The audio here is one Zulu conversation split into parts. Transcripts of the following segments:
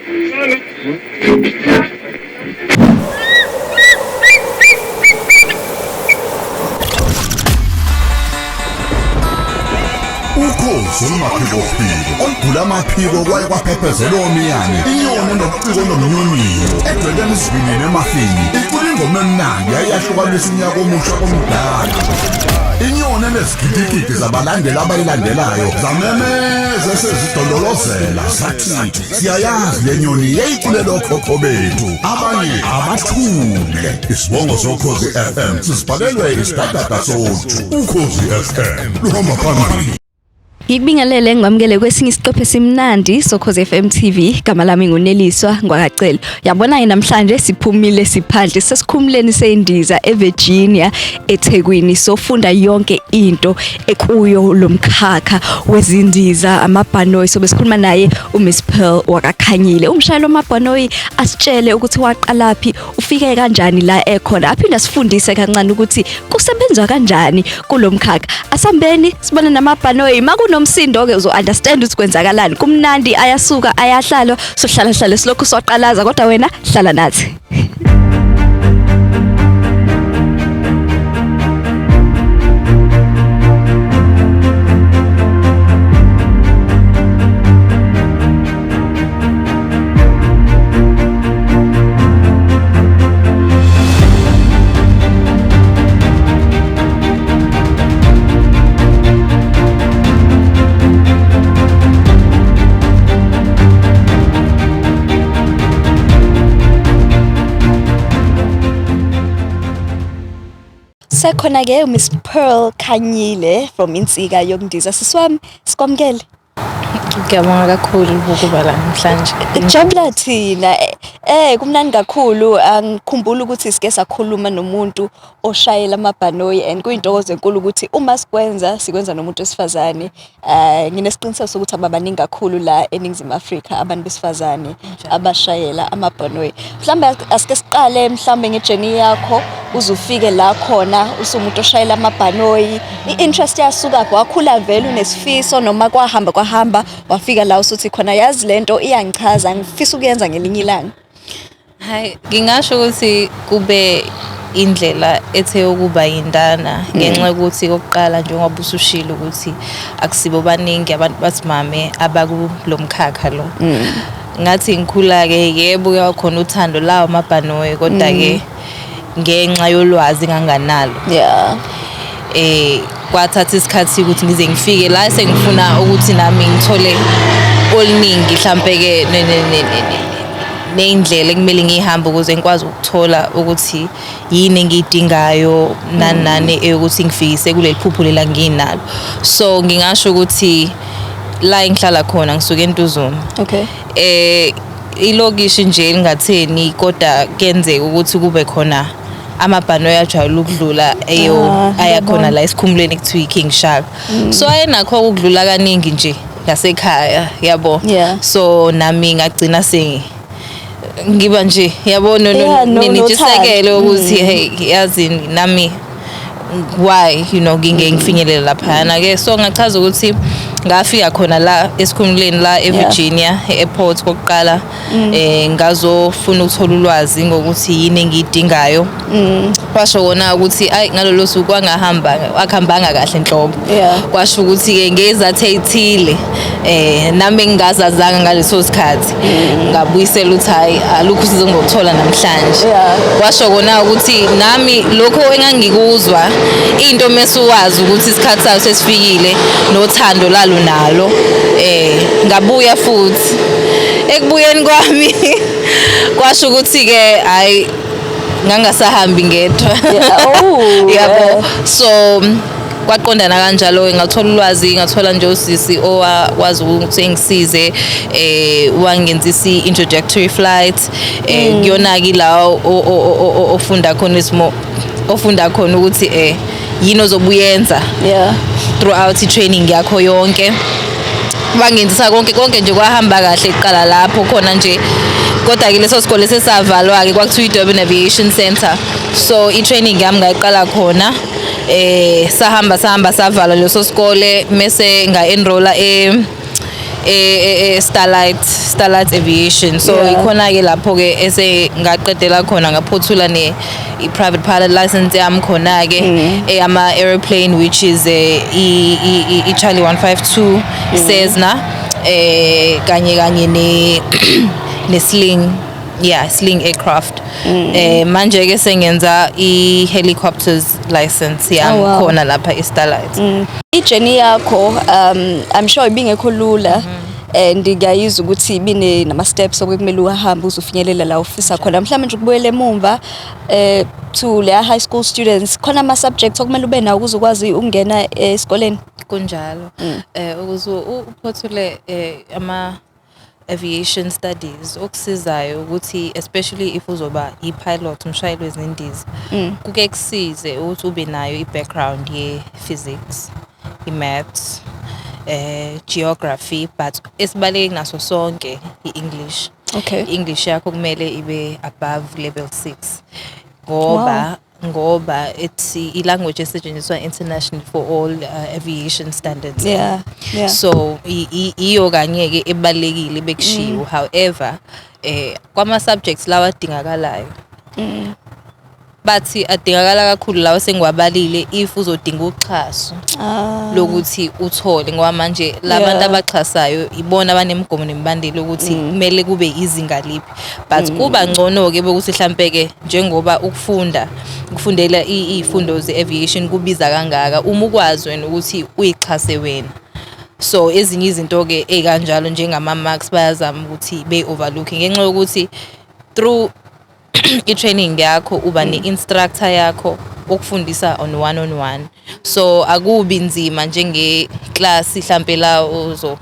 Ukhozi olumaphikophiko olugula amaphiko kwaye kwaphephezela omiyane, inyoni enobuciko nomnyonyiyo edwele emzwinini emafini, icula ingoma emnandi yayahlukanisa unyaka omusha komdala. Inyoni enezigidigidi zabalandeli abayilandelayo zamemeza esezidondolozela zathi siyayazi le nyoni yayiculela okhokho bethu, abanye abathule. Isibongo soKhozi FM sisibhalelwe isidadada soju. Ukhozi FM luhamba phambili. Ngikubingelele ngikwamukele kwesinye isiqephu esimnandi soKhozi FM TV. Igama lami nguNeliswa Ngwakacele. Yabona-ke namhlanje siphumile siphandle sesikhumuleni seyindiza eVirginia eThekwini, sofunda yonke into ekuyo lomkhakha wezindiza amabhanoyi. So besikhuluma naye uMiss Pearl wakaKhanyile, umshayeli wamabhanoyi, asitshele ukuthi waqalaphi, ufike kanjani la ekhona, aphinde asifundise kancane ukuthi kusebenzwa kanjani kulomkhakha. Asambeni sibone namabhanoyi. Makunomsindo ke uzo understand ukuthi kwenzakalani. Kumnandi, ayasuka ayahlala, sohlala hlala silokhu soqalaza, kodwa wena hlala nathi. Sekhona ke uMiss Pearl Khanyile from Insika Yokundiza. Sisi wami, sikwamukele. Ngiyabonga kakhulu ukuba la namhlanje. Jabula thina. Kumnandi kakhulu. Angikhumbula ukuthi sike sakhuluma nomuntu oshayela amabhanoyi, and kuyintokozo enkulu ukuthi uma sikwenza sikwenza nomuntu wesifazane. Nginesiqiniseko sokuthi ababaningi kakhulu la eNingizimu Afrika abantu besifazane abashayela amabhanoyi. Mhlawumbe asike siqale mhlawumbe nge-journey yakho uze ufike la khona usumuntu oshayela amabhanoyi. I-interest yasuka, wakhula vele unesifiso noma kwahamba kwahamba wafika la usuthi khona yazi lento iyangichaza, ngifisa ukuyenza ngelinye ilanga? Hayi, ngingasho ukuthi kube indlela ethe yokuba yindana ngenxa yokuthi kokuqala, njengoba usushilo ukuthi akusibo baningi abantu basimame abakulo mkhakha lo. Ngathi ngikhula-ke, yebo, kuyakhona uthando lawo amabhanoyi, kodwa-ke ngenxa yolwazi enganganalo kwathatha isikhathi ukuthi ngize ngifike la sengifuna ukuthi nami ngithole oluningi mhlampe-ke ney'ndlela ekumele ngiyihambe ukuze ngikwazi ukuthola ukuthi yini engiyidingayo nani nani eyokuthi ngifikise kuleli phupho lela nginalo. So ngingasho ukuthi la engihlala khona ngisuke eNtuzuma. Ilokishi nje elingatheni, kodwa kuyenzeka ukuthi kube khona amabhanoyi ajwayele ukudlula eyo aya khona la esikhumulweni kuthiwa i-King Shaka. So ayenakho ukudlula kaningi nje ngasekhaya, yabo. So nami ngagcina sengi ngiba nje, yabo, nentshisekelo ukuthi hey, yazi nami why ngingeke ngifinyelele laphayana ke. So ngachaza ukuthi ngafika khona la esikhumulweni la eVirginia e-airport kokuqala, ngazofuna ukuthola ulwazi ngokuthi yini engiyidingayo. Kwasho kona ukuthi ayi, ngalolo suku kwangahamba akuhambanga kahle nhlobo. Kwasho ukuthi ke ngezathu ezithile nami engingazazanga ngaleso sikhathi, ngabuyisela ukuthi hayi, alukho usizo ngokuthola namhlanje. Kwasho kona ukuthi nami lokho engangikuzwa into mesuwazi ukuthi isikhathi sayo sesifikile nothando lalo nalo, ngabuya futhi. Ekubuyeni kwami kwasho ukuthi ke hayi, ngangasahambi ngedwa. Yabo, so kwaqondana kanjalo, ngathola ulwazi, ngathola nje usisi owakwazi ukuthi engisize, wangenzisa i-introductory flight. Kuyona ke la ofunda khona isimo, ofunda khona ukuthi yini ozobuyenza throughout i-training yakho yonke. Bangenzisa konke konke nje, kwahamba kahle kuqala lapho khona nje, kodwa ke leso sikole sesavalwa ke, kwakuthiwa i-Durban Aviation Center. So i-training yami ngayiqala khona. Sahamba sahamba, savalwa leso sikole, mese nga-enrolla e Starlight Aviation, so ikhona ke lapho ke ese ngaqedela khona, ngaphothula ne i-private pilot license yami khona ke eyama aeroplane, which is i Charlie 152 Cessna, kanye ne Sling, yeah, Sling aircraft. Manje ke sengenza i helicopters license yami khona lapha e Starlight. I-journey yakho, I'm sure ibingekho lula, and ngiyayizwa ukuthi ibine nama steps okumele uhambe uze ufinyelela la ufisa khona. Mhlawumbe nje ukubuyela emumva to le high school students, khona ama subjects okumele ube nawo ukuze ukwazi ukungena esikoleni? Kunjalo. Ukuze uphothule ama aviation studies, okusizayo ukuthi, especially if uzoba i-pilot, umshayeli wezindiza, kuke kusize ukuthi ube nayo i-background ye-physics, i-maths, geography, but esibaleke naso sonke i-English. I-English yakho kumele ibe above level 6, ngoba it's i-language esetshenziswa internationally for all aviation standards. So iyo kanye ke ebalekile bekushiwo. However, kwama subjects lawa adingakalayo, bathi adingakala kakhulu lawa sengiwabalile if uzodinga uxhaso lokuthi uthole, ngoba manje labantu abaxhasayo ibona abanemigomo nemibandela ukuthi kumele kube izinga liphi. But kuba ngcono ke bokuthi mhlambe ke njengoba ukufunda, ukufundela izifundo ze-aviation kubiza kangaka, uma ukwazi wena ukuthi uyixhase wena. So ezinye izinto ke ey'kanjalo njengama-marks bayazama ukuthi be-overlook, ngenxa yokuthi through i-training yakho uba ne-instructor yakho okufundisa on one on one, so akubi nzima njenge-class hlampe la uzo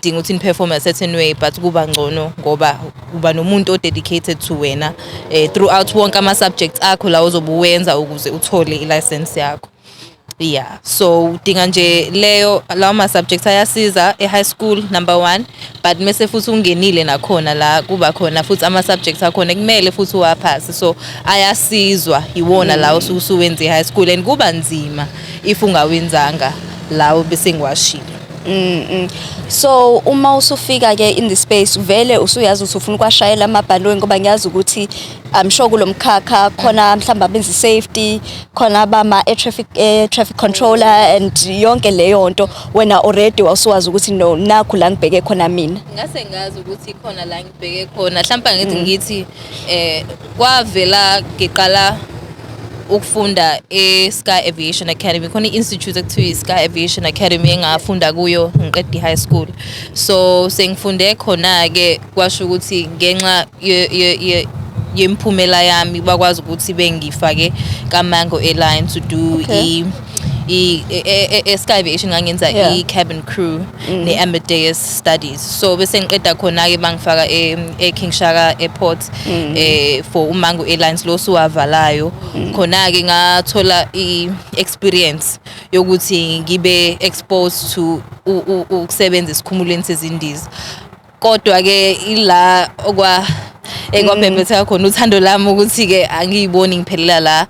dinga ukuthi ni-perform a certain way, but kuba ngcono ngoba uba nomuntu o-dedicated to wena throughout wonke ama-subjects akho la ozobe uwenza ukuze uthole i-license yakho. Yeah, so udinga nje leyo, lawo ma-subjects ayasiza e-high school, number one, but mese futhi ungenile nakhona la kuba khona futhi ama-subjects akhona kumele futhi uwaphase, so ayasizwa iwona lawo osuke usuwenze e-high school, and kuba nzima if ungawenzanga lawo bese ngiwashilo. So uma usufika ke in the space, vele usuyazi ukuthi ufuna ukwashayela amabhanoyi, ngoba ngiyazi ukuthi, I'm sure kulo mkhakha khona mhlawumbe abenza safety, khona abama air traffic controller and yonke leyo nto. Wena already wasuwazi ukuthi no, nakhu la ngibheke khona mina? Ngase ngazi ukuthi khona la ngibheke khona. Mhlawumbe ngithi kwavela ngiqala ukufunda e-Sky Aviation Academy. Khona i-institute ekuthiwa i-Sky Aviation Academy engafunda kuyo ngiqeda i-high school. So sengifunde khona-ke, kwasho ukuthi ngenxa yemiphumela yami bakwazi ukuthi bengifake kaMango Airline to do e-Sky Aviation ngangenza i-cabin crew ne-Amadeus studies. So bese ngiqeda khona-ke bangifaka e-King Shaka Airport for uMango Airlines lo suwavalayo. Khona-ke ngathola i-experience yokuthi ngibe exposed to ukusebenza esikhumulweni sezindiza. Kodwa-ke ila okwa ekwabhebhetheka khona uthando lami ukuthi-ke angiyiboni ngiphelela la.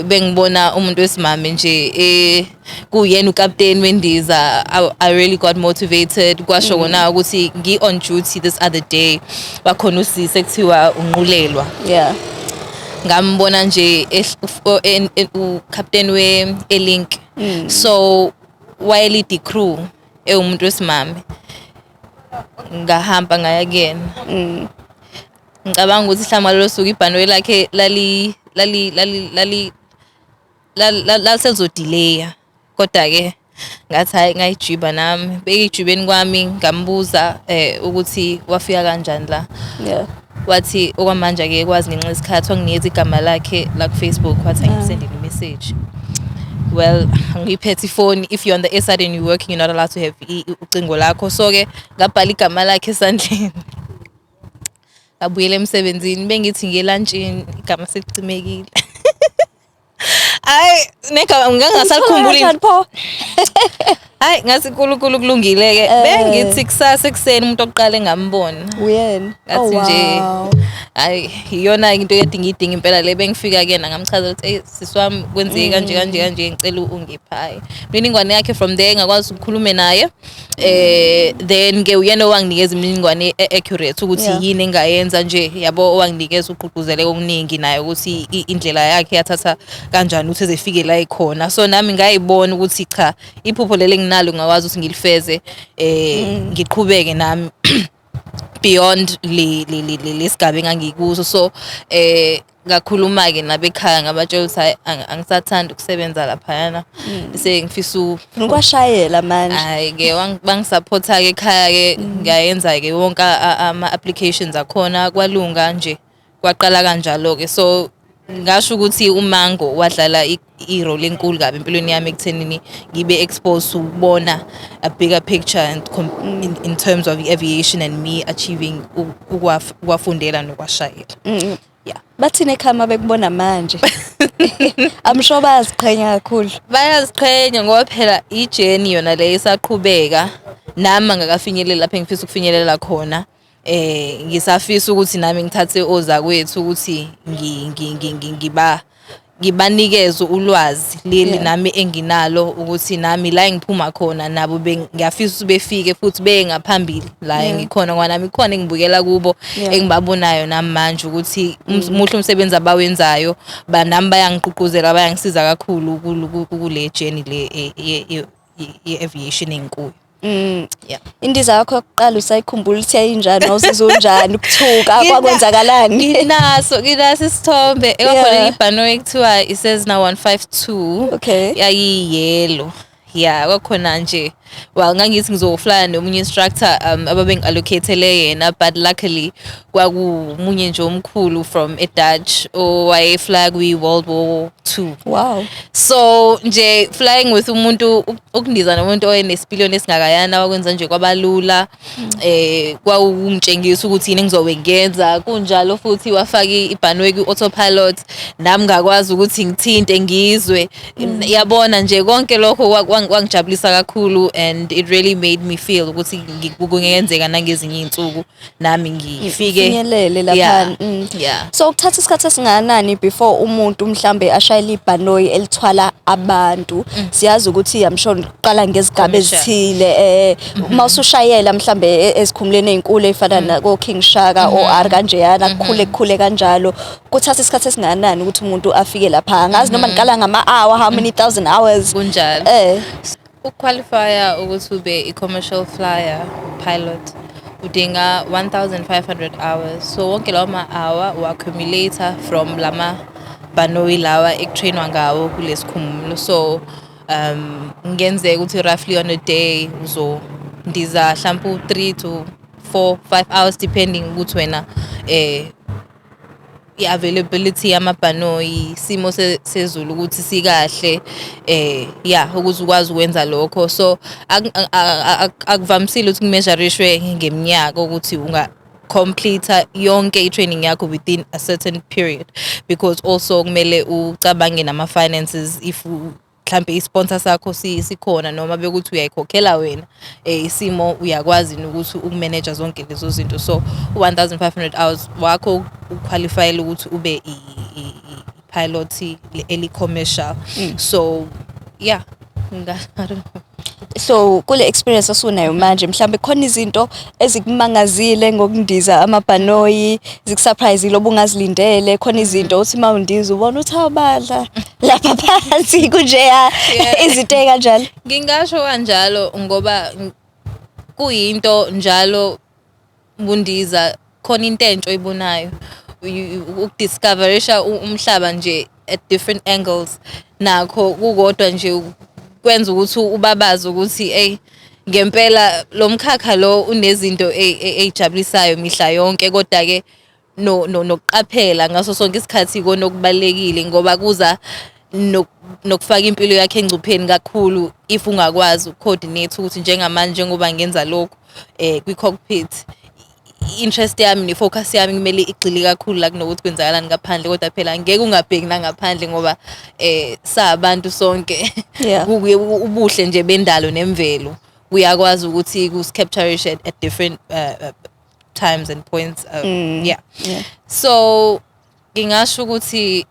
Bengibona umuntu wesimame nje kuyena ukapteni wendiza. I really got motivated. Kwasho kona ukuthi ngi-on duty this other day, bakhona usisi ekuthiwa unqulelwa. Ngambona nje ucaptain we-Airlink, so wayelead i-crew ewumuntu wesimame. Ngahamba ngaya kuyena. Ngicabanga ukuthi mhlawumbe ngalolo suku ibhanoyi lakhe lali lali lali lali laliselizodelaya, kodwa-ke ngathi hhayi, ngayijiba nami. Bekuyijibeni kwami ngambuza ukuthi wafika kanjani la. Wathi okwamanje akeke kwazi ngenxa yesikhathi. Wanginikeza igama lakhe la ku-Facebook, wathi angimsendele i-message. Well, angiyiphethe ifoni. If you're on the air side and you're working, you're not allowed to have ucingo lakho. So-ke ngabhala igama lakhe esandleni, ngabuyela emsebenzini. Bengithi ngiye elantshini, igama selicimekile. Hayi, negama ngangingasalikhumbuli. Kanjani pho? Hayi, ngathi uNkulunkulu kulungile-ke. Bengithi kusasa ekuseni umuntu oqala engambona Uyena. ngathi nje Oh, wow. Hayi, iyona into ekade ngiyidinga impela le. Bengifika kuyena, ngamchaza ukuthi, "Eyi, sisi wami, kwenzeke kanje kanje kanje, ngicela ungiphe." Hhayi, imininingwane yakhe from there ngakwazi ukukhulume naye. Then ke uyena owanginikeza imininingwane e-accurate ukuthi yini engayenza nje, yabo, owanginikeza ugqugquzeleko okuningi naye ukuthi indlela yakhe yathatha kanjani ukuthi ezefike la ekhona. So nami ngayibona ukuthi cha, iphupho leli enginalo ngakwazi ukuthi ngilifeze, ngiqhubeke nami beyond le lesigaba engangikuso. So ngakhuluma ke nabekhaya, ngabatshela ukuthi hayi, angisathandi ukusebenza laphayana, sengifisa Ukwashayela manje. Hayi ke, bangisupporta ke ekhaya ke, ngayenza ke wonke ama applications akhona, kwalunga nje, kwaqala kanjalo ke. So ngasho ukuthi uMango wadlala i-role enkulu kabi empilweni yami ekuthenini ngibe exposed ukubona a bigger picture and in terms of aviation and me achieving ukwafundela nokwashayela. Yeah. Bathini ekhaya uma bekubona manje? I'm sure bayaziqhenya kakhulu. Bayaziqhenya ngoba phela i-journey yona le isaqhubeka, nami angakafinyelela lapho engifisa ukufinyelela khona. Ngisafisa ukuthi nami ngithathe ozakwethu ukuthi ngiba ngibanikeze ulwazi leli nami enginalo, ukuthi nami la engiphuma khona nabo ngiyafisa ukuthi befike futhi beye ngaphambili la engikhona, ngoba nami khona engibukela kubo, engibabonayo nami manje ukuthi muhle umsebenzi abawenzayo. Nami bayangigqugquzela, bayangisiza kakhulu kule journey le ye-aviation engikuyo. Yeah. Indiza yakho yokuqala usayikhumbula ukuthi yayinjani? Wawuzizwa unjani, ukuthuka, kwakwenzakalani? Nginaso isithombe ekwakhona ibhanoyi ekuthiwa i-Cessna 152. Yayi-yellow. Yeah, kwakhona nje, well, ngangithi ngizoflya nomunye instructor ababengi-allocate-ele yena, but luckily kwakumunye nje omkhulu from e-Dutch owayeflya kwi-World War II. So nje flying with umuntu, ukundiza nomuntu oyenesipiliyoni esingakayana, wakwenza nje kwabalula. Kwakungitshengisa ukuthi yini engizobe ngiyenza kunjalo, futhi wafaka ibhanoyi kwi-autopilot, nami ngakwazi ukuthi ngithinte ngizwe, yabona nje, konke lokho kwangijabulisa kakhulu and it really made me feel ukuthi kungenzeka nangezinye iy'nsuku nami ngifike Finyelele Yeah. lapha. Yeah. So kuthatha isikhathi esingakanani before umuntu mhlambe ashayele ibhanoyi elithwala abantu? Siyazi ukuthi, I'm sure, uqala ngezigaba Commercial. ezithile, uma usushayela mhlambe ezikhumulweni ezinkulu ezifana nako King Shaka OR kanjeyana, kukhule kukhule kanjalo. Kuthatha isikhathi esingakanani ukuthi umuntu afike lapha? Angazi noma niqala ngama hour, how many thousand hours? Kunjalo. Ukuqualifya ukuthi ube i-commercial flyer pilot udinga 1500 hours. So wonke lawo ma-hour u-accumulate from lama bhanoyi lawa ekutrainwa ngawo kulesikhumulo. So ngenzeka ukuthi roughly on a day uzondiza mhlawumbe u-3 to 4 5 hours, depending ukuthi wena i-availability yamabhanoyi, isimo sezulu ukuthi sikahle, yeah, ukuze ukwazi ukwenza lokho. So akuvamisile ukuthi kumeasurishwe ngeminyaka ukuthi unga complete yonke i-training yakho within a certain period, because also kumele ucabange nama-finances, if mhlambe i-sponsor sakho sikhona noma bekuthi uyayikhokhela wena, isimo uyakwazi nokuthi ukumanage zonke lezo zinto. So u-1500 hours wakho uqualifyela ukuthi ube i-pilot eli-commercial. So yeah, I don't know. So kule experience osunayo manje, mhlambe khona izinto ezikumangazile ngokundiza amabhanoyi, zikusurprise obungazilindele, khona izinto uthi mawundiza ubona uthi awubadla lapha phansi kunjeya, izinto ey'kanjalo? Ngingasho kanjalo ngoba kuyinto njalo bundiza khona into entsha oyibonayo, ukudiscoverisha umhlaba nje at different angles, nakho kukodwa nje kwenza ukuthi ubabaze ukuthi ey, ngempela lo mkhakha lo unezinto ey'jabulisayo mihla yonke. Kodwa-ke no nokuqaphela ngaso sonke isikhathi ikona okubalulekile, ngoba kuza nokufaka impilo yakhe engcupheni kakhulu if ungakwazi ukucoordinate ukuthi njengamanje njengoba ngenza lokhu kwi-cockpit, i-interest yami ne-focus yami kumele igxile kakhulu la kunokuthi kwenzakalani ngaphandle. Kodwa phela ngeke ungabheki nangaphandle ngoba sabantu sonke. Kuke ubuhle nje bendalo nemvelo kuyakwazi ukuthi kusicapturishe at different times and points, yeah. Yeah. So ngingasho ukuthi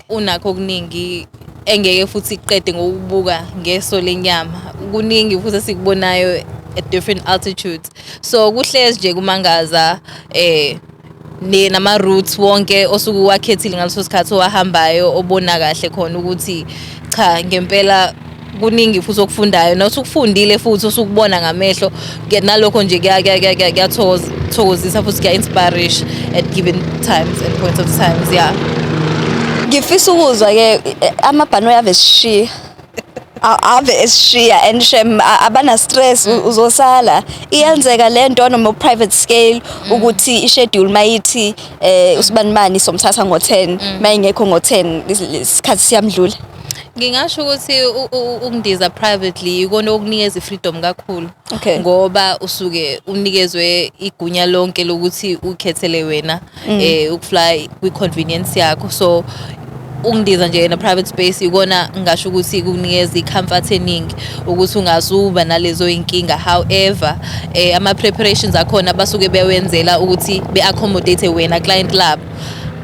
unakho okuningi engeke futhi iqede ngokubuka ngeso lenyama. Kuningi futhi esikubonayo at different altitudes, so kuhlezi nje kumangaza nama routes wonke osuke uwakhethile ngaleso sikhathi owahambayo, obona kahle khona ukuthi cha, ngempela kuningi futhi okufundayo nosukufundile futhi usukubona ngamehlo. Nalokho nje kuyathokozisa futhi kuya-inspirisha at given times and points of times, yeah. Ngifisa ukuzwa ke, amabhanoyi ave sishiya, ave esishiya and shem abana stress, uzosala. Iyenzeka lento noma private scale ukuthi i-schedule mayithi usibanibani somthatha ngo-10, mayingekho ngo-10 isikhathi siyamdlula? Ngingasho ukuthi ukundiza privately ikona okunikeza i-freedom kakhulu. Ngoba usuke unikezwe igunya lonke lokuthi ukhethele wena ukufly kwi-convenience yakho. So ukundiza nje in a private space ikona ngingasho ukuthi kukunikeza i-comfort eningi ukuthi ungazuba nalezo inkinga. However, ama-preparations akhona basuke bewenzela ukuthi be-accommodate wena client labo,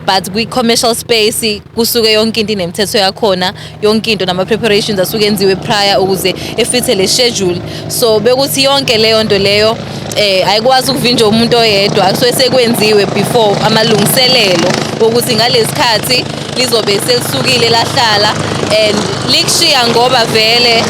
but kwi-commercial space kusuke yonke into inemithetho yakhona, yonke into nama-preparations asuke enziwe prior ukuze efithe le schedule. So bekuthi yonke leyo nto leyo ayikwazi ukuvinjwa umuntu oyedwa, kusuke sekwenziwe before amalungiselelo ukuthi ngalesikhathi lizobe selisukile lahlala and likushiya ngoba vele.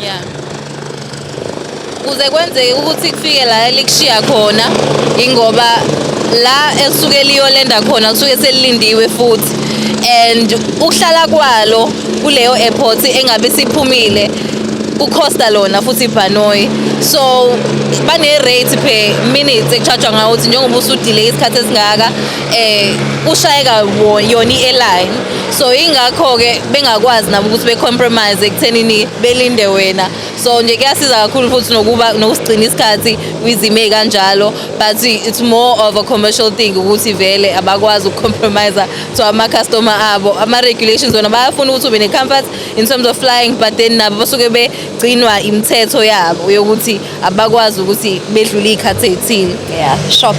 Yeah. Kuze kwenzeke ukuthi kufike la likushiya khona, ingoba la esuke liyolenda khona kusuke selilindiwe futhi, and ukuhlala kwalo kuleyo airport engabe siphumile kukhosta lona futhi ibhanoyi. So bane-rate per minute ekucharge ngawo ukuthi njengoba usudelay isikhathi esingaka, kushayeka yona i-airline. So ingakho-ke bengakwazi nabo ukuthi be-compromise ekuthenini belinde wena. So nje kuyasiza kakhulu futhi nokuba nokusigcina isikhathi kwizimo ey'kanjalo, but it's more of a commercial thing ukuthi vele abakwazi ukucompromise to ama-customer abo. Ama-regulations wona bayafuna ukuthi ube ne-comfort in terms of flying, but then nabo basuke begcinwa imithetho yabo yokuthi abakwazi ukuthi bedlule iy'khathi ey'thile. Yeah, sure.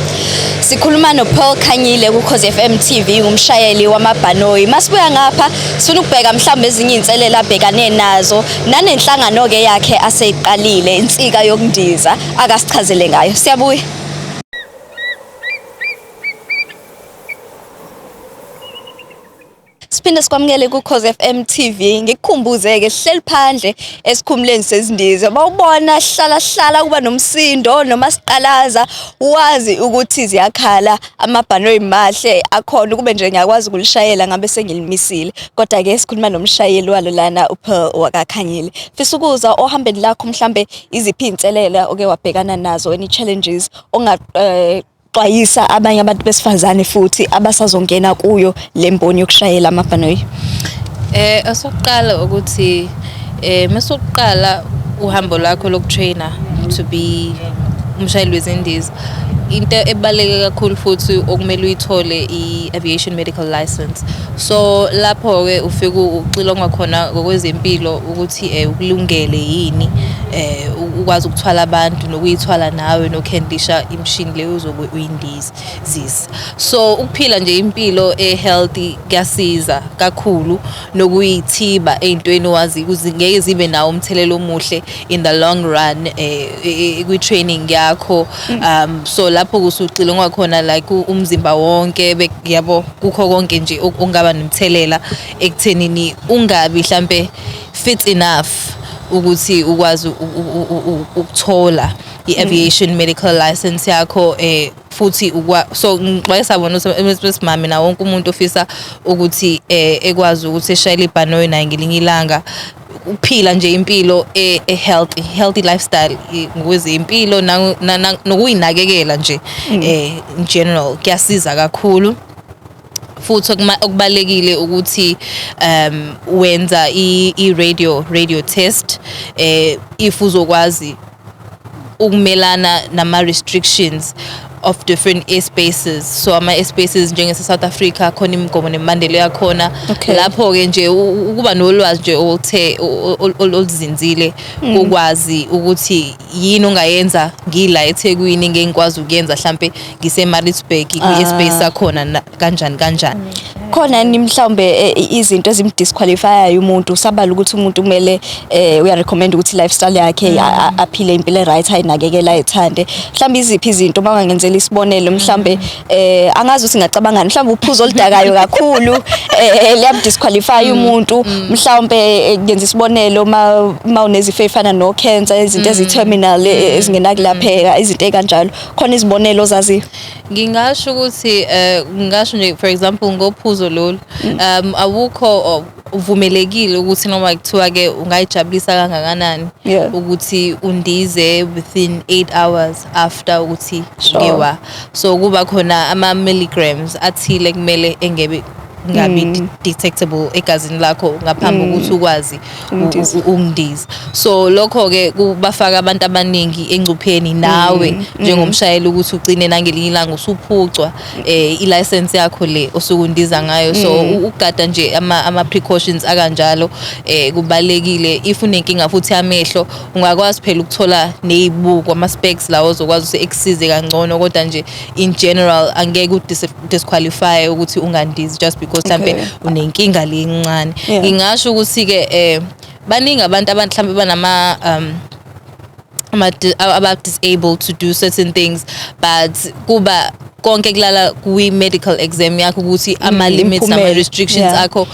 Sikhuluma noPaul Khanyile kuKhozi FM TV, umshayeli wamabhanoyi. Masibuya ngapha sifuna ukubheka mhlawumbe ezinye iy'nselelo abhekane nazo nanenhlangano-ke yakhe aseyiqalile, insika yokundiza, akasichazele ngayo. Siyabuya. Siphinde sikwamukele kuKhozi FM TV. Ngikukhumbuze-ke sihleli phandle esikhumulweni sezindiza. Bawubona hlala hlala kuba nomsindo noma siqalaza, wazi ukuthi ziyakhala, amabhanoyi mahle akhona, ukube nje ngiyakwazi ukulishayela ngabe sengilimisile. Kodwa-ke sikhuluma nomshayeli walo lana, uPearl wakaKhanyile. Fisa ukuza ohambeni lakho mhlambe iziphi iy'nselela oke wabhekana nazo, any challenges onga xwayisa abanye abantu besifazane futhi abasazongena kuyo le mboni yokushayela amabhanoyi? Osokuqala ukuthi masuqala uhambo lwakho lokutrainer to be umshayeli wezindiza, into ebaluleke kakhulu futhi okumele uyithole i-aviation medical license. So lapho-ke ufike uxilongwa khona ngokwezempilo ukuthi ukulungele yini ukwazi ukuthwala abantu nokuyithwala nawe nokuhandlisha imishini leyo uzobe uyindizisa. So ukuphila nje impilo e-healthy kuyasiza kakhulu, nokuyithiba ey'ntweni owazi ukuthi ngeke zibe nawo umthelela omuhle in the long run kwi-training yakho. So lapho kusuxilongwa khona like umzimba wonke, yabo, kukho konke nje okungaba nomthelela ekuthenini ungabi mhlambe fit enough ukuthi ukwazi ukuthola i-aviation medical license yakho. Futhi so ngixwayisa bona ukuthi besimame na wonke umuntu ofisa ukuthi ekwazi ukuthi eshayele ibhanoyi naye ngelinye ilanga, ukuphila nje impilo e-healthy, healthy lifestyle ngokwezempilo nokuyinakekela nje in general kuyasiza kakhulu. Futhi okubalekile ukuthi wenza i-radio radio test if uzokwazi ukumelana nama restrictions of different airspaces. So ama airspaces njengese South Africa khona imigomo nemibandela yakhona. Lapho ke nje ukuba nolwazi nje oluthe oluzinzile kokwazi ukuthi yini ongayenza ngila eThekwini, ngeke ngikwazi ukuyenza mhlambe ngise Maritzburg kwi-airspace sakhona kanjani kanjani. Khona ni mhlawumbe izinto ezimdisqualifyayo umuntu? Usabala ukuthi umuntu kumele uya recommend ukuthi lifestyle yakhe aphile impilo right, ayinakekela, ayithande. Mhlawumbe iziphi izinto, uma ungangenzela isibonelo mhlawumbe, angazi ukuthi ngingacabangani, mhlawumbe uphuzo oludakayo kakhulu liyamdisqualify umuntu, mhlawumbe ngenza isibonelo, ma unezifo ezifana no cancer, izinto ezi-terminal ezingenakulapheka, izinto ezikanjalo. Khona izibonelo ozaziyo? Ngingasho ukuthi ngingasho nje for example ngophuzo lolu, awukho uvumelekile ukuthi noma kuthiwa ke ungayijabulisa kangakanani ukuthi undize within 8 hours after ukuthi uke so kuba khona ama milligrams athile kumele engebe ngabi detectable egazini lakho ngaphambi kokuthi ukwazi Ukundiza. Ukundiza. So lokho ke kubafaka abantu abaningi engcupheni, nawe njengomshayeli, ukuthi ugcine nangelinye ilanga usuphucwa i-license yakho le osukundiza ngayo. So ukugada nje ama precautions akanjalo kubalekile. If unenkinga futhi amehlo, ungakwazi phela ukuthola nezibuko, ama specs lawo ozokwazi ukuthi ekusize kangcono, kodwa nje in general angeke udisqualify ukuthi ungandizi just because mhlambe unenkinga le encane. Ngingasho ukuthi ke baningi abantu mhlambe banama ama aba disabled to do certain things, but kuba konke kulala kwi medical exam yakho ukuthi ama limits nama Imiphumela. restrictions akho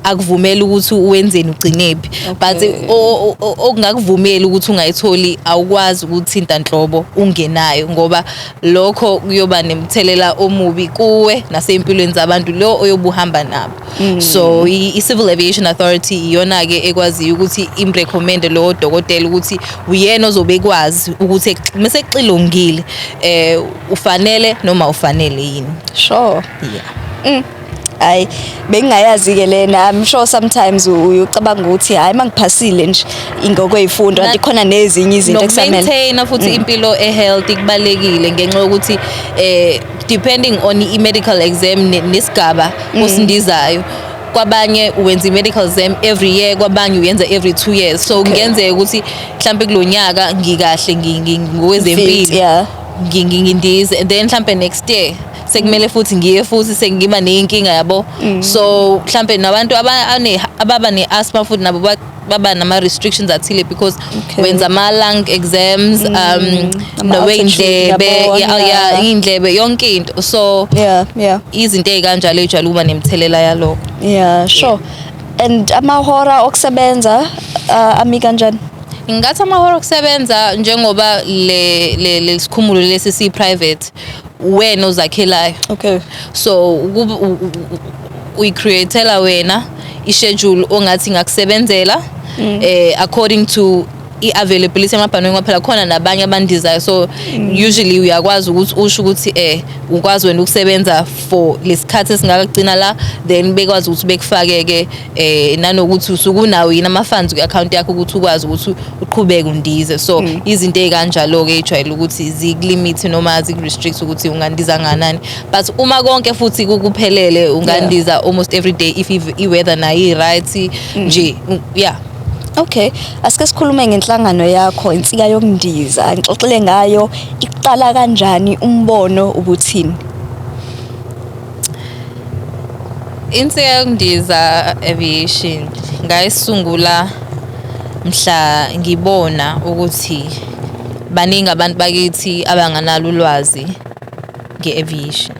akuvumela ukuthi uwenzeni, ugcinephi, but okungakuvumeli ukuthi ungayitholi, awukwazi ukuthinta nhlobo ungenayo, ngoba lokho kuyoba nemthelela omubi kuwe nasempilweni zabantu lo oyobuhamba nabo. So i-Civil Aviation Authority iyona ke ekwaziyo ukuthi imrecommend lo dokotela ukuthi uyena ozobe ekwazi ukuthi mase kuxilongile ufanele noma ufanele yini. Yeah. Hayi, bengingayazi ke lena. I'm sure sometimes uyocabanga ukuthi hayi, mangiphasile nje ingokwezifundo, kanti khona nezinye izinto ekusamele. Nokumaintaina futhi impilo e-healthy kubalekile, ngenxa yokuthi depending on i-medical exam nesigaba osindizayo, kwabanye wenza i-medical exam every year, kwabanye uyenza every 2 years, so kungenzeka ukuthi mhlambe kulo nyaka ngikahle Fit, ngokwezempilo, ngindize, and then mhlambe next year sekumele futhi ngiye futhi sengiba neyinkinga yabo. So mhlambe nabantu ababa ne-asthma futhi nabo baba nama-restrictions athile because wenza ama-lung exams Ama-altitude, nowey'ndlebe. ngiyabona. Yeah, iy'ndlebe, yonke into, so izinto ey'kanjalo ey'jwayele ukuba nemithelela yalokho. Yeah, sure. And amahora okusebenza ami kanjani? Ngingathi amahora okusebenza, njengoba le lesikhumulo lesi si private, wena ozakhelayo. So ukuba uyicreatela wena i-schedule ongathi ngakusebenzela according to i-availability yamabhanoyi, ngoba phela khona nabanye abandizayo, so usually uyakwazi ukuthi usho ukuthi ukwazi wena ukusebenza for lesikhathi esingakagcina la, then bekwazi ukuthi bekufake ke nanokuthi usukunawo yini ama-funds kwi-account yakho ukuthi ukwazi ukuthi uqhubeke undize. So izinto ey'kanjalo-ke ey'jwayele ukuthi zikulimit noma ziku-restrict ukuthi ungandiza kangakanani, but uma konke futhi kukuphelele, ungandiza almost every day if i-weather nayo i-right nje, yeah. Okay, asike sikhulume ngenhlangano yakho, Insika Yokundiza. Ngixoxele ngayo, iqala kanjani, umbono ubuthini? Insika Yokundiza Aviation ngayisungula mhla ngibona ukuthi baningi abantu bakithi abanganalo ulwazi nge-aviation.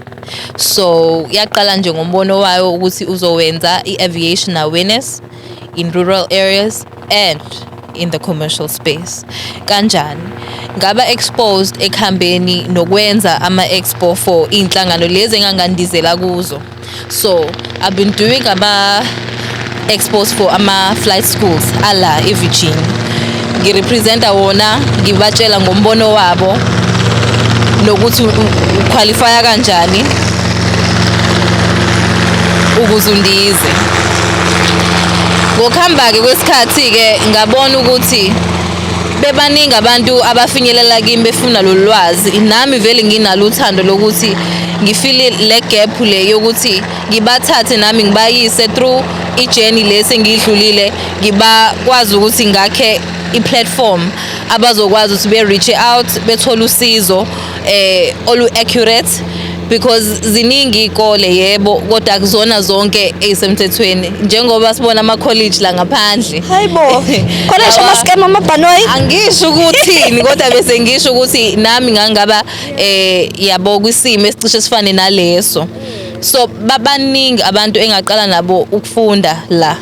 So yaqala nje ngombono wayo ukuthi uzowenza i-aviation awareness in rural areas and in the commercial space. Kanjani? Ngaba exposed ekuhambeni nokwenza ama-expo for iy'nhlangano lezi engangandizela kuzo. So I've been doing ama expos for ama flight schools ala eVirginia. Ngirepresenta wona, ngibatshela ngombono wabo nokuthi uqualifya kanjani ukuze undize. Ngokuhamba-ke kwesikhathi-ke ngabona ukuthi Bebaningi abantu abafinyelela kimi befuna lolu lwazi. Nami vele nginalo uthando lokuthi ngifile le gap le yokuthi ngibathathe nami ngibayise through i-journey le sengiyidlulile, ngibakwazi ukuthi ngakhe i-platform abazokwazi ukuthi be-reach out bethole usizo olu accurate, because ziningi iy'kole, yebo, kodwa akuzona zonke ey'semthethweni njengoba sibona ama-college la ngaphandle. Hayibo, khona ngisho ama-scam amabhanoyi. Angisho ukuthini, kodwa bese ngisho ukuthi nami ngangaba yabo kwisimo esicishe sifane naleso. So babaningi abantu engaqala nabo ukufunda la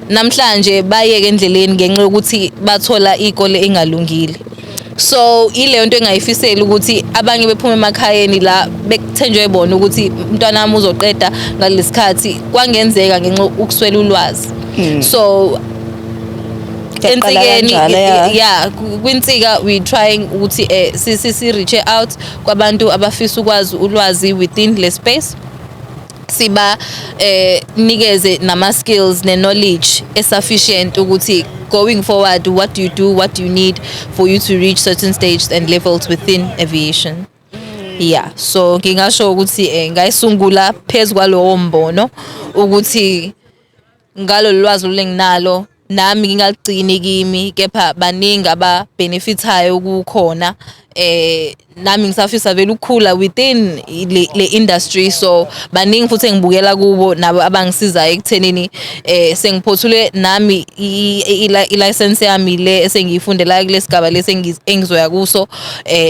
namhlanje bayeke endleleni ngenxa yokuthi bathola ikole engalungile. So ileyo nto engayifiseli ukuthi abanye bephume emakhayeni la bekuthenjwe bona ukuthi umntwana wami uzoqeda ngalesikhathi, kwangenzeka ngenxa ukuswela ulwazi. So Yaqala ensikeni kanjalo, ya. Yeah, kwinsika we trying ukuthi si reach out kwabantu abafisa ukwazi ulwazi within le space, siba nikeze nama skills ne knowledge esufficient ukuthi going forward, what do you do, what do you need for you to reach certain stages and levels within aviation. Yeah, so ngingasho ukuthi ngayisungula phezu kwalowo mbono ukuthi ngalo lwazi lenginalo nami ngingaligcini kimi, kepha baningi ababenefithayo kukhona. Nami ngisafisa vele ukukhula within le industry, so baningi futhi engibukela kubo nabo abangisizayo ekuthenini sengiphothule nami i-license yami le esengiyifundela kulesigaba lesi engizoya kuso,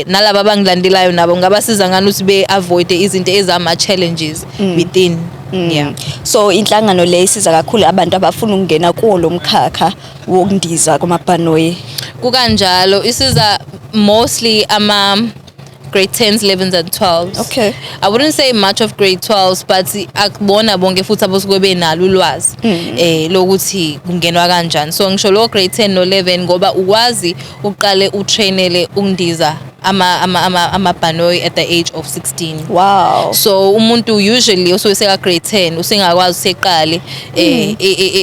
nalaba abangilandelayo nabo ngabasiza ngani ukuthi be avoid izinto ezama challenges within, yeah. So inhlangano le isiza kakhulu abantu abafuna ukungena kuwo lo mkhakha wokundiza kwamabhanoyi. Kukanjalo, isiza mostly ama grade 10s, 11s and 12s. I wouldn't say much of grade 12s, but akubona bonke futhi abasuke benalo ulwazi lokuthi kungenwa kanjani. So ngisho lo grade 10 no 11 ngoba ukwazi uqale utrainele ukundiza amabhanoyi at the age of 16. So umuntu usually osuke seka grade 10 usengakwazi useqale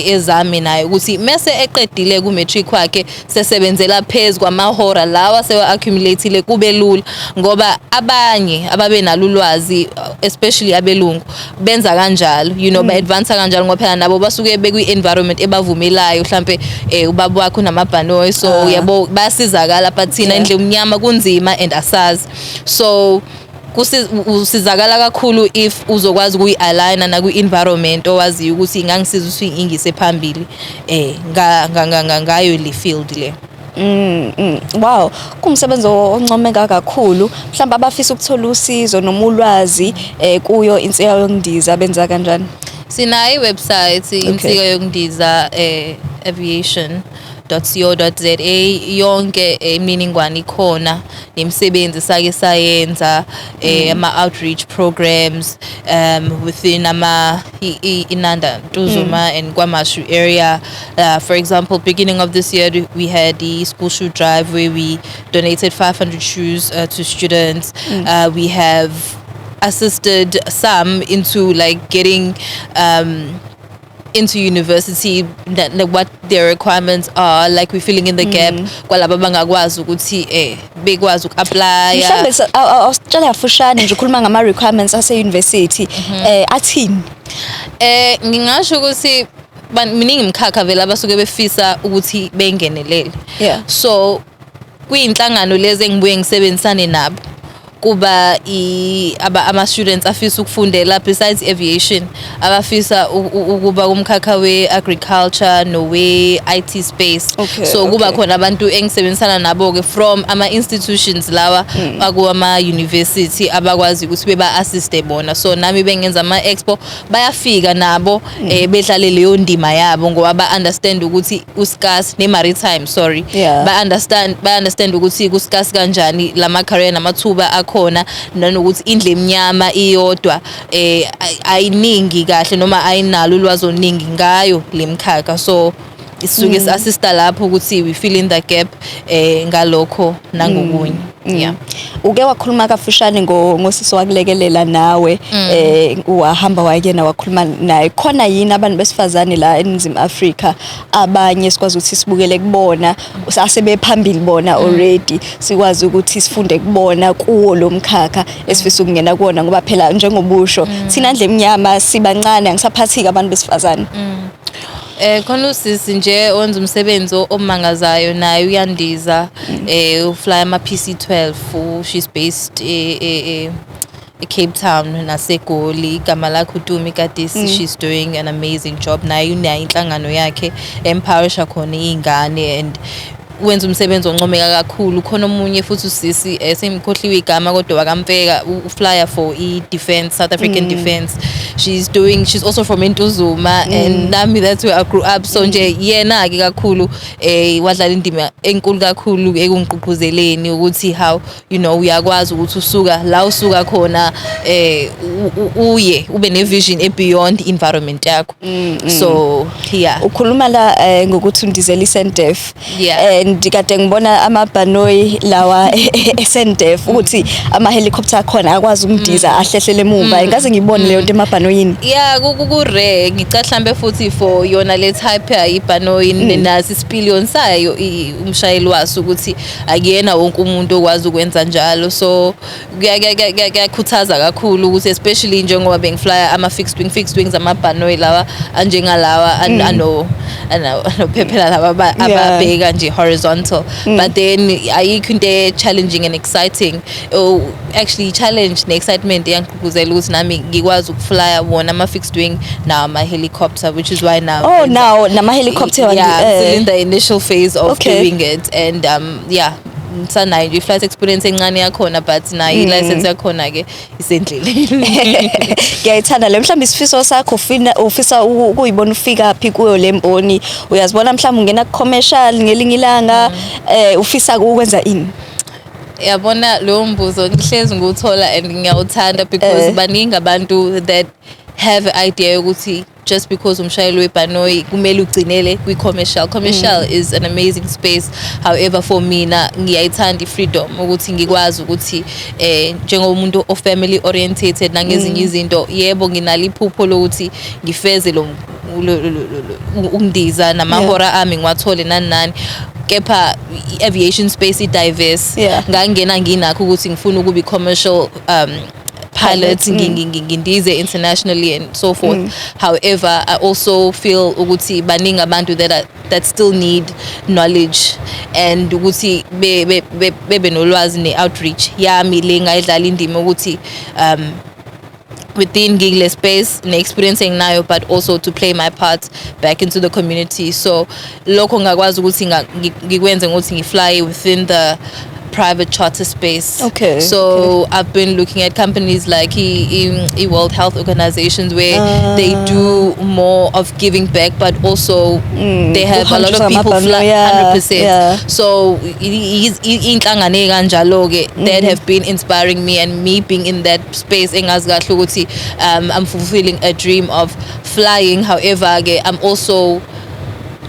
ezame naye ukuthi mase eqedile ku matric wakhe sesebenzela phezulu kwamahora lawa sewa accumulateile, kube lula ngoba abanye ababe nalo ulwazi, especially abelungu, benza kanjalo, ba advance kanjalo ngoba phela nabo basuke bekwi environment ebavumelayo, mhlambe ubaba wakhe unamabhanoyi, so yabo bayasizakala, but thina indle umnyama kunzima and asazi. So usizakala kakhulu if uzokwazi ukuyi-aligna nakwi-environment owaziyo ukuthi ingangisiza ukuthi ingise phambili ngayo le field le. Wow, kungumsebenzi oncomeka kakhulu. Mhlawumbe abafisa ukuthola usizo noma ulwazi kuyo insika yokundiza benza kanjani? Sinayo i-website, insika yokundiza aviation.co.za. Yonke imininingwane ikhona nemisebenzi sake sayenza, ama outreach programs within ama Inanda, Ntuzuma and KwaMashu area. For example, beginning of this year we had the school shoe drive where we donated 500 shoes to students. We have assisted some into like getting into university, that, like, what their requirements are, like we're filling in the gap kwalaba abangakwazi ukuthi bekwazi uku-apply. Mhlambe awusitshela kafushane nje, ukhuluma ngama requirements ase university, athini? Ngingasho ukuthi miningi imikhakha vele abasuke befisa ukuthi bengenelele. So kuyinhlangano lezi engibuye ngisebenzisane nabo kuba ama students afisa ukufundela besides aviation, abafisa ukuba kumkhakha we agriculture no we IT space. So kuba khona abantu engisebenzisana nabo ke from ama institutions lawa akuwama university abakwazi ukuthi beba assist bona. So nami bengenza ama expo, bayafika nabo bedlale leyo ndima yabo ngoba ba understand ukuthi uscarce ne maritime, sorry, ba understand ukuthi kuscarce kanjani lama career namathuba akhona, nanokuthi indle emnyama iyodwa ayiningi kahle noma ayinalo ulwazi oluningi ngayo lemkhakha, so Sisuke si-assista lapho ukuthi we fill in the gap ngalokho nangokunye, yeah. Uke wakhuluma kafushane ngosisi wakulekelela nawe, wahamba wayekena wakhuluma naye. Khona yini abantu besifazane la eNingizimu Afrika abanye sikwazi ukuthi sibukele kubona, asebephambili bona already, sikwazi ukuthi sifunde kubona kuwo lo mkhakha esifisa ukungena kuwona? Ngoba phela njengobusho, thina ndle emnyama sibancane, angisaphathiki abantu besifazane. Khona usisi nje owenza umsebenzi omangazayo, naye uyandiza, ufly ama PC12. She's based e Cape Town naseGoli. Igama lakhe uTumi Kadisi. She's doing an amazing job. Naye unayo inhlangano yakhe empowerisha khona izingane and wenza umsebenzi oncomeka kakhulu. Khona omunye futhi usisi, sengimkhohliwe igama, kodwa wakamfeka, uflya for i-defense, South African Defense. She's also from Ntuzuma and nami that's where I grew up. So nje yena ke kakhulu wadlala indima enkulu kakhulu ekungigqugquzeleni ukuthi how uyakwazi ukuthi usuka la usuka khona, uye ube ne vision e beyond environment yakho. So yeah. Ukhuluma la ngokuthi undizela iSANDF and kade ngibona amabhanoyi lawa eSANDF ukuthi ama helicopter akhona akwazi ukundiza ahlehlele emuva. Ngaze ngibone leyo nto emabhanoyini. Yeah, ku rare. Ngicela mhlambe futhi for yona le type ibhanoyi nasi isipiliyoni sayo, umshayeli waso, ukuthi akuyena wonke umuntu okwazi ukwenza njalo. So kuyakhuthaza kakhulu ukuthi especially njengoba bengiflya ama fixed wing, fixed wings, amabhanoyi lawa anjengalawa anophephela laba ababheka nje horizontal, but then ayikho into e-challenging and exciting. Oh, actually challenge ne-excitement iyangigqugquzela ukuthi nami ngikwazi ukuflya wona ama-fixed wing nawo ama-helicopter, which is why now Oh, now nama helicopter. Yeah, I'm still in the initial phase of doing it and yeah, ngisanayo nje i-flight experience encane yakhona, but nayo i-license yakhona-ke isendleleni. Ngiyayithanda le. Mhlawumbe isifiso sakho, ufisa ukuyibona ufika phi kuyo le mboni? Uyazibona mhlawumbe ungena ku-commercial ngelinye ilanga? Ufisa ukwenza ini? Yabona, lowo mbuzo ngihlezi ngiwuthola and ngiyawuthanda because baningi abantu that have a idea yokuthi just because umshayeli webhanoyi kumele ugcinele kwi-commercial. Commercial is an amazing space. However, for mina ngiyayithanda i-freedom ukuthi ngikwazi ukuthi njengomuntu o-family orientated nangezinye izinto, yebo, nginalo iphupho lokuthi ngifeze lo ukundiza namahora ami ngiwathole nani nani, kepha i-aviation space i-diverse. Ngangena nginakho ukuthi ngifuna ukuba i-commercial pilot, ngindize internationally and so forth. However, I also feel ukuthi baningi abantu that still need knowledge and ukuthi bebe nolwazi ne-outreach yami le ngayidlala indima ukuthi within ngikule space ne-experience enginayo, but also to play my part back into the community. So lokho ngakwazi ukuthi ngikwenze ngokuthi ngifly within the private charter space. So I've been looking at companies like i World Health Organizations, where they do more of giving back, but also they have a lot of people fly 100%. So inhlangano ey'kanjalo-ke that have been inspiring me, and me being in that space engazi kahle ukuthi I'm fulfilling a dream of flying. However ke I'm also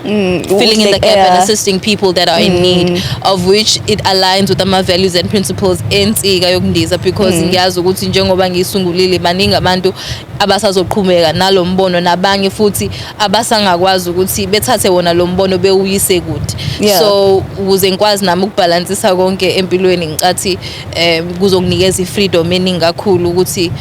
filling in the gap and assisting people that are in need, of which it aligns with ama values and principles ensika yokundiza, because ngiyazi ukuthi njengoba ngiyisungulile, baningi abantu abasazoqhubeka nalo mbono, nabanye futhi abasangakwazi ukuthi bethathe wona lo mbono bewuyise kude. So ukuze ngikwazi nami ukubhalansisa konke empilweni, ngicathi kuzokunikeza i-freedom eningi kakhulu ukuthi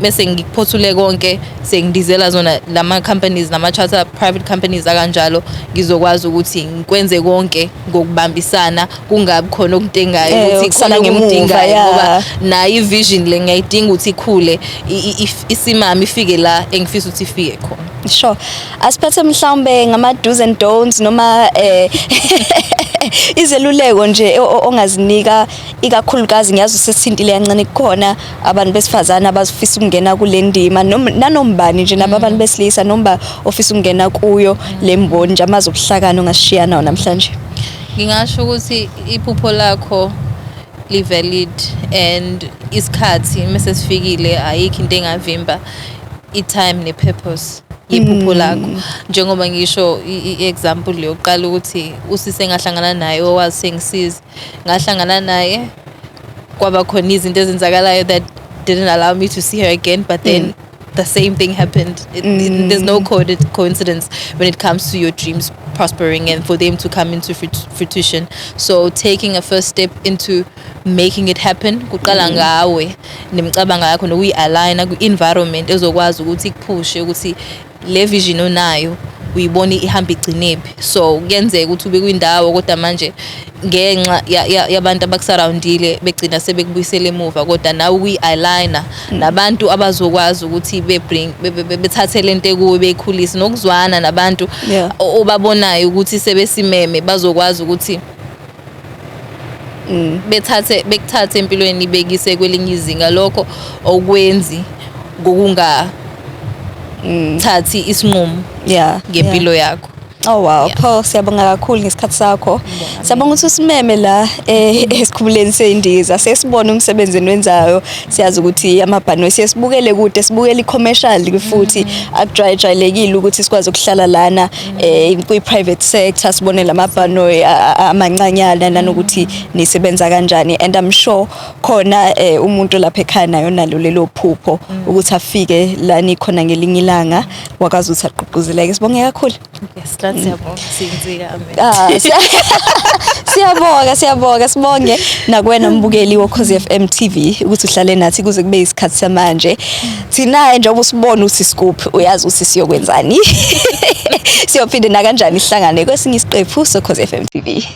bese ngikuphothule konke, sengidizela zona lama companies nama charter private companies akanjalo, ngizokwazi ukuthi ngikwenze konke ngokubambisana, kungabi khona okudingayo ukuthi okusala khona ngemuva, okudingayo, ngoba nayo i-vision le ngiyayidinga ukuthi ikhule, isimame, ifike la engifisa ukuthi ifike khona. Sure. Asiphethe mhlawumbe ngama do's and don'ts noma izeluleko nje ongazinika, ikakhulukazi ngiyazi usesithintile kancane, kukhona abantu besifazana abazifisa ukungena kule ndima nanombani nje nabo abantu besilisa noma ofisa ukungena kuyo le mboni nje, amazwi obuhlakani ongasishiya nawo namhlanje. Ngingasho ukuthi iphupho lakho li-valid and isikhathi mase sifikile, ayikho into engavimba i-time ne-purpose. Yephupho lakho, njengoba ngisho i-example yokuqala ukuthi usisi engahlangana naye owazi sengisiza, ngahlangana naye, kwaba khona izinto ezenzakalayo that didn't allow me to see her again, but then the same thing happened. There's no coincidence when it comes to your dreams prospering and for them to come into fruition. So taking a first step into making it happen kuqala ngawe nemicabango yakho nokuyi-aligna kwi-environment ezokwazi ukuthi ikuphushe ukuthi le vision onayo uyibona ihamba igcinephi. So kuyenzeka ukuthi ube kwindawo, kodwa manje ngenxa yabantu abakusurroundile begcina sebekubuyisela emuva, kodwa nawe ukuyi-aligna nabantu abazokwazi ukuthi bebring bethathe lento ekuwe beyikhulise, nokuzwana nabantu obabonayo ukuthi sebesimeme, bazokwazi ukuthi bethathe bekuthathe empilweni ibekise kwelinye izinga. Lokho okwenzi ngokunga thathi isinqumo ngempilo yakho. Oh wow, Paul, siyabonga kakhulu ngesikhathi sakho. Siyabonga ukuthi usimeme la esikhumuleni seyindiza. Sesibona umsebenzi enwenzayo. Siyazi ukuthi amabhanoyi siyesibukele kude, sibukele i-commercial futhi akujwayelekile ukuthi sikwazi ukuhlala lana kwi private sector sibone lamabhanoyi amancanyana nanokuthi nisebenza kanjani, and I'm sure khona umuntu lapha ekhaya nayo nalo lelo phupho ukuthi afike la nikhona ngelinye ilanga, wakwazi ukuthi agqugquzeleke. Sibonge kakhulu. Yes, la siyabonga, sinsika, amen. Ah, siyabonga, siyabonga, sibonge nakuwena mbukeli woKhozi FM TV ukuthi uhlale nathi kuze kube isikhathi samanje. Thina njengoba usibona ukuthi scoop, uyazi ukuthi siyokwenzani. Siyophinde nakanjani sihlangane kwesinye isiqephu soKhozi FM TV.